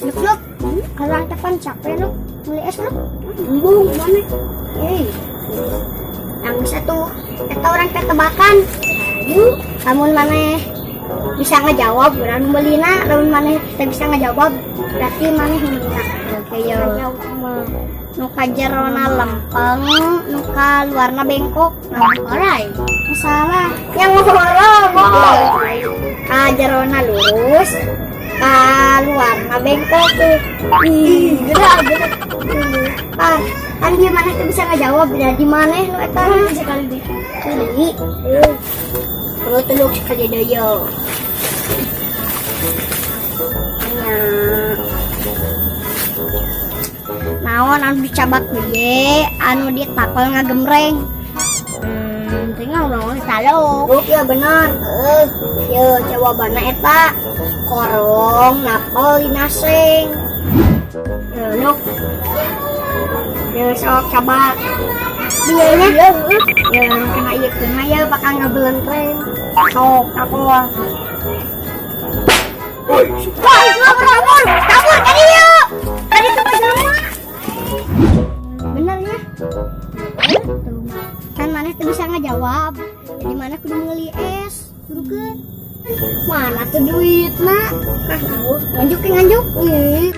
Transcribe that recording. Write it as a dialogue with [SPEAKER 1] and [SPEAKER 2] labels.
[SPEAKER 1] Luk, luk. Kalau tepan capek lu, beli es lu. Embung, mana? Eh. Yang satu, eta urang teh tebakan. Ayo, lamun maneh bisa ngejawab, urang belina, lamun maneh teu bisa ngejawab, berarti maneh meulina. Oke, yo. Nu kajerona lempeng, nu kaluarna bengkok. Nah, orai. Salah. Yang ngorong. Kajerona lurus, kaluarna bengkok tuh. Ih, gerak, gerak. Ah, kan dia maneh tuh bisa ngejawab, jadi maneh nu eta
[SPEAKER 2] Sekali deh.
[SPEAKER 1] Beli. Kalau teluk sekali deui. Nya. Naon anu dicabak gede, anu ditakol ngagemreng?
[SPEAKER 2] Tinggal dong, taluk.
[SPEAKER 1] Oh, ya benar. Eh, ya jawabannya eta korong napel dina seng. Ya, nuk. Ya sok cabak. Iya nya. Ya kena ieu kena ya bakal ngabelentreng. Sok takol.
[SPEAKER 3] Woi,
[SPEAKER 1] Wah, kabur, kabur, kabur, tadi yuk. Tadi tuh jelema. Bener ya? Tuh. Kan maneh tuh bisa ngejawab. Jadi maneh kudu meuli es? Kudu. Mana tuh duitna? Ah, nganjuk nganjuk. Ih.